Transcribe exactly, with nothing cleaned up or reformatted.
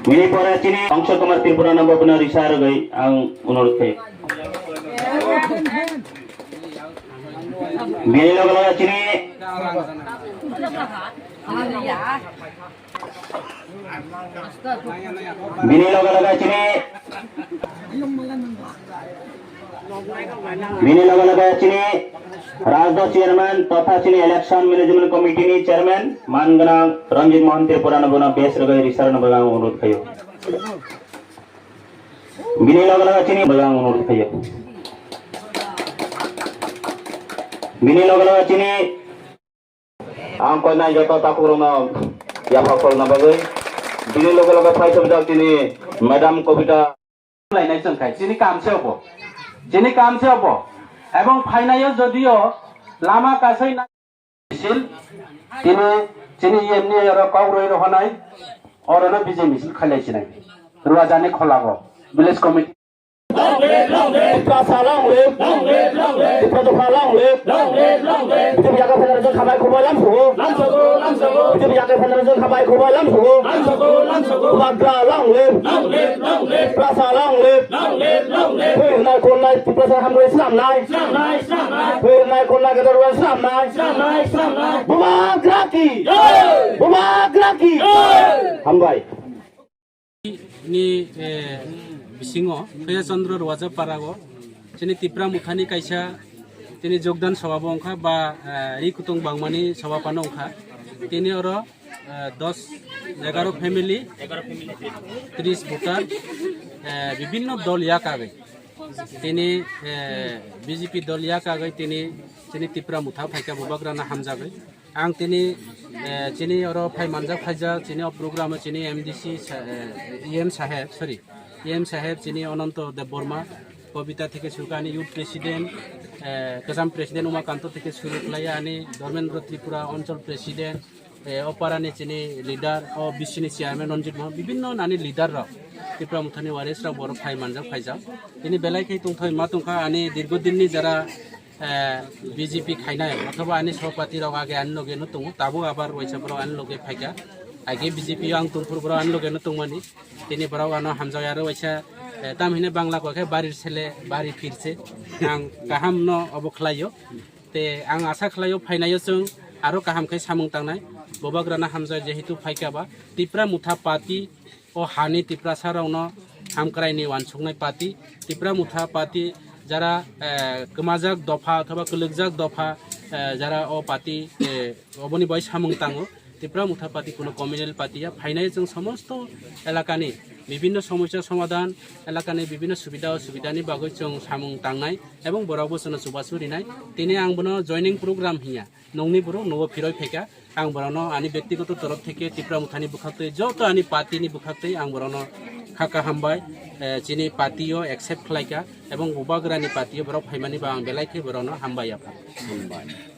Bini pore chini Angsha Kumar Tripura no bo bini risa rwgwi ang onurod khai. Bini loge loge chini, bini loge loge chini, bini loge loge chini Rajda chairman totha chini election management committee ni chairman man gwnang Ranjit Mohan Tripura no bono bes rwgwi risa rwna bagwi ang onurod khaio. Bini loge loge chini bagwi ang onurod khaio. Bini loge loge chini ang koinai joto takhuk rokno yapha khorokna bagwi. Bini loge loge phai sobjak chini Madam Kobita. Lainai chwng khai, chini kam se obo. Chini kam se obo. Ebong phainayo jodio lama kasai na misil, tini chini E M ni oro kok roi rohonai, orono bijai misil khailai sinai. Ruajani kholago, village committee. Tiprasa long live. Tiprasa long live. Tiprasa long live. Long live, long live. Tiprasa yaga federation khabai khubai lamsugo. Lamsugo, lamsugo. Tiprasa yaga federation khabai khubai lamsugo. Lamsugo, lamsugo. Bubagra long live. Long live, long live. Tiprasa long live. Long live, long live. Thwi hwnai khornai Tiprasa hambai swnamnai. Swnamnai, swnamnai. Thwi hwnai khornai gador bai swnamnai. Swnamnai, swnamnai. Bubagra ki. Jai. Bubagra ki. Jai. Hambai. Ni, eh, bisingo Kheya Chandra Ruaja Parago chini Tipra Muthani kaisa tini jogdan sabha bo wngkha ba, eh, ri kutung bangmani sabha phano wngkha. Tini oro, eh, dos, egaro family, tris voter, eh, bibinno dol yakagwi tini, eh, B J P dol yakagwi tini chini Tipra Mutha phaikha, Bubagrano hamjagwi. Ang tini, eh, chini oro phai manjak phaijak, chini o program o chini M D C sa-, eh, E M saheb, sorry, E M saheb chini Ananto Debbarma, Kobita theke suru khe ani youth president, eh, kwcham president Umakanto theke suru khlai ani Dharmendra Tripura Anchal president, eh, o parani chini leader, o B C ni chairman Ranjit Mohan, bibinno nani leader rok, Tipra Muthani waris rok borok phai manjak phaijak. Tini belai khe tongthai ma tongkha ani dirgo dinni jara eh, B J P khainai, othoba ani sopati rok age ani loge no tongo, tabuk abar waisa borok ani loge phaikha. Age B J P o ang tongphuru borok ani loge no tongmani. Tini borok ano hamjak aro waisa, eh, tam hine Bangla kok khe barir sele, bari phirse. Ang kaham no obo khlaio. Te ang asa khlaio phainayo chwng aro kaham khe samung tangnai. Bubagrano hamjak jehetu phaikha ba Tipra Motha Party o hani Tiprasa rokno hamkraini uansuknai party, Tipra Motha Party jara, eh, kwmajak dopha othoba kwlwkjak dopha, eh, jara o party, eh, oboni bai samung tango. Tipra Motha Party kuno communal party ya, phainai chwng somosto elakani bibinno somosya somadhan, elakani bibinno subida osubidani bagwi chwng samung tangnai ebong borokbo chwngno chubachu rinai. Tini ang bono joining program hinya. Nongni borok nogo phiroi phaikha, ang borokno ani bektigoto torof theke Tipra Mothani bwkhaktwi, joto ani party ni bwkhaktwi ang borokno kha kaham bai, eh, chini party o accept khlaikha, ebong Bubagrani party o borok phaimani ba ang belai khe borokno hambai yapha. Hambai.